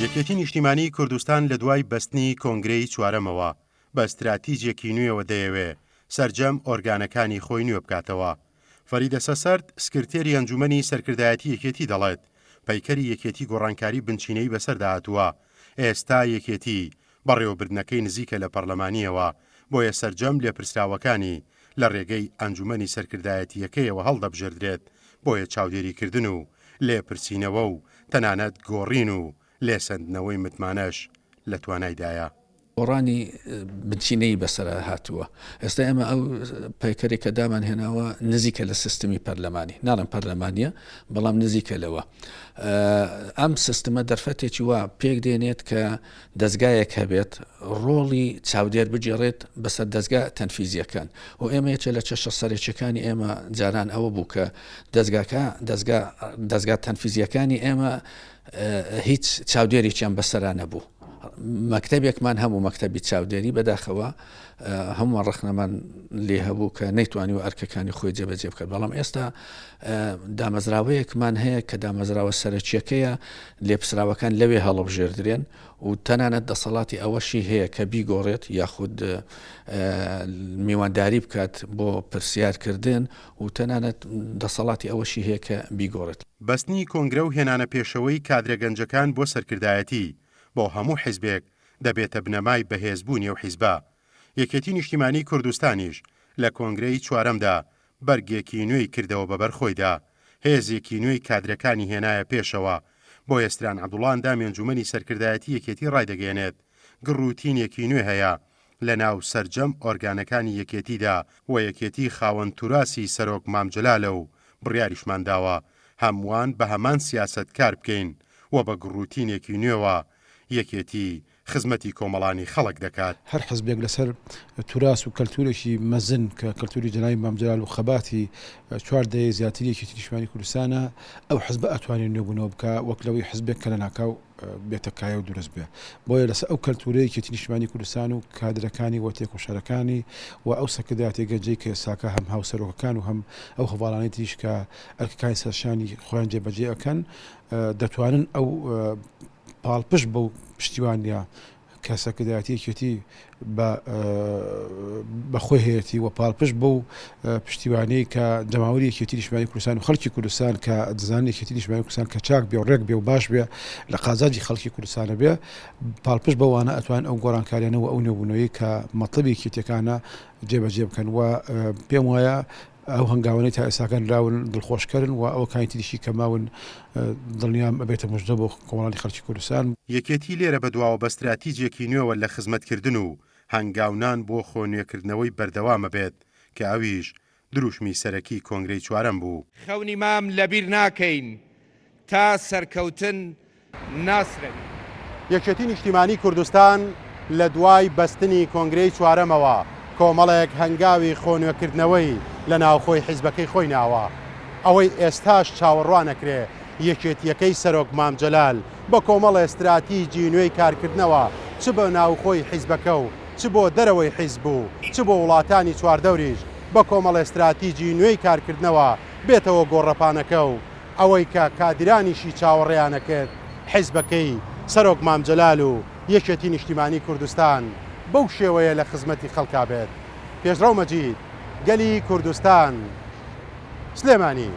یەکێتی نیشتیمانیی کوردستان لە دوای بەستنی کۆنگرەی چوارەمەوە بە ستراتیجێکی نوێوە دەیەوێ سەرجەم ئۆرگانەکانی خۆی نوێ بکاتەوە. فەریدە سەسەرد، سکرتێری ئەنجومەنی سەرکردایەتی یەکێتی دەڵێت، پەیکەری یەکێتی گۆڕانکاری بنچینەیی بەسەردا هاتووە، ئێستا یەکێتی بەڕێوەبردنەکەی نزیکە لە پەرلەمانییەوە، بۆیە سەرجەم لێپرسراوەکانی لە رێگەی ئەنجومەنی سەرکردایەتییەکەیەوە هەڵدەبژێردرێت، بۆیە چاودێریکردن و لێپرسینەوە و تەنانەت گۆڕین و لێسەندنەوەی متمانەش لە توانایدایە. گۆڕانی بنچینەیی بەسەرا هاتووە. ئێستا ئێمە ئەو پەیکەرێک کە دامان هێناوە نزیکە لە سیستمی پەرلەمانی، ناڵێم پەرلەمانیە بەڵام نزیکە لەوە. ئەم سیستمە دەرفەتێکی وا پێک دێنێت کە دەزگایەک هەبێت ڕۆڵی چاودێر بگێڕێت بەسەر دەزگا تەنفیزیەکان و ئێمە یەکێ لە کێشە سەرەکیەکانی ئێمە جاران ئەوە بوو کە دەزگاکە دەزگا دەزگا تەنفیزیەکانی ئێمە هیچ چاودێرێکیان بەسەرا نەبوو. مەکتەبێکمان هەبوو مەکتەبی چاودێری بەداخەوە هەمووان ڕەخنەمان لێ هەبوو کە نەیتوانی و ئەرکەکانی خۆی جێبەجێ بکات بەڵام ئێستا دامەزراوەیەکمان هەیە کە دامەزراوە سەرەکیەکەیە لێپسراوەکان لەوێ هەڵبژێردرێن و تەنانەت دەسەڵاتی ئەوەشی هەیە کە بیگۆڕێت یاخود میوانداری بکات بۆ پرسیارکردن و تەنانەت دەسەڵاتی ئەوەشی هەیە کە بیگۆڕێت. بەستنی کۆنگرە و هێنانە پێشەوەی کادرە گەنجەکان بۆ سەرکردایەتی بۆ هەموو حیزبێک دەبێتە بنەمای بەهێزبوونی ئەو حیزبە. یەکێتی نیشتیمانیی کوردستانیش لە کۆنگرەی چوارەمدا بەرگێکی نوێی کردەوە بەبەر خۆیدا، هێزێکی نوێی کادرەکانی هێنایە پێشەوە. بۆیە ستران عەبدوڵا ئەندامی ئەنجومەنی سەرکردایەتی یەکێتی ڕایدەگەیەنێت، گڕ و تینێکی نوێ هەیە لەناو سەرجەم ئۆرگانەکانی یەکێتیدا و یەکێتی خاوەن توراسی سەرۆک مام جەلالە و بڕیاریشمان داوە هەمووان بە هەمان سیاسەت کار بکەین و بە گڕوتینێکی نوێوە یەکێتی خزمەتی کۆمەڵانی خەڵک دەکات. هەر حزبێک لەسەر توراس و کەلتورێکی مەزن کە کەلتوری جەنابی مام جەلال و خەباتی چوار دەیەی زیاتری یەکێتی نیشتمانی کوردستانە، ئەو حزبە ئەتوانێ نوێبوونەوە بکا وەک لەوەی حزبێک کە لەناکاو بێتە کایە و دروست بێ. بۆیە لەسەر ئەو کەلتورەی یەکێتی نیشتمانی کوردستان و کادرەکانی و تێکۆشەرەکانی و ئەو سەرکردایەتیە گەنجەی کە ئێستاکە هەم هاوسەرۆکەکان و هەم ئەو هەڤاڵانەی تریش کە ئەرکەکانی سەرشانی خۆیان جێبەجێ ئەکەن دەتوانن ئەو پاڵپشت بەو پشتیوانیە کە سەرکردایەتی یەکێتی بە بە خۆی هەیەتی و پاڵپشت بەو پشتیوانەی کە جەماوەری یەکێتی نیشتمانی کوردستان و خەڵکی کوردستان کە دەزانن یەکێتی نیشتمانی کوردستان کە چاک بێ و ڕێک بێ و باش بێ لە قازانجی خەڵکی کوردستانە بێ پاڵپشت بەوانە ئەتوان ئەو گۆڕانکاریانە و ئەو نوێبوونەوەی کە مەتڵەبی یەکێتیەکانە جێبەجێ بکەن و پێم وایە ئەو هەنگاوانەی تا ئێستاکە نراون دڵخۆشکەرن و ئەوەکانی تریشی کە ماون دڵنیام ئەبێتە مژدە بۆ کۆمەڵانی خەڵکی کوردستان. یەکێتی لێرە بەدواوە بە ستراتیجێکی نوێوە لە خزمەتکردن و هەنگاونان بۆ خۆ نوێکردنەوەی بەردەوامەبێت کە ئەویش دروشمی سەرەکی کۆنگرەی چوارەم بوو. خەونی مام لەبیر ناکەین تا سەرکەوتن ناسرەوین. یەکێتی نیشتیمانی کوردستان لە دوای بەستنی کۆنگرەی چوارەمەوە کۆمەڵێک هەنگاوی خۆنوێکردنەوەی لە ناوخۆی حیزبەکەی خۆی ناوە. ئەوەی ئێستاش چاوەڕوانەکرێ یەکێتییەکەی سەرۆک مام جەلال بە کۆمەڵێ ستراتیجی نوێی کارکردنەوە چ بە ناوخۆی حیزبەکە و چ بۆ دەرەوەی حیزب و چ بۆ وڵاتانی چواردەوریش بە کۆمەڵێ ستراتیجی نوێی کارکردنەوە بێتەوە گۆڕەپانەکە و ئەوەی کە کادیرانیشی چاوەڕێیان ئەکرد حیزبەکەی سەرۆک مام جەلال و یەکێتی نیشتیمانی کوردستان بەو شێوەیە لە خزمەتی خەڵکا بێت. پێشڕەو مەجید، گەلی کوردستان، سلێمانی.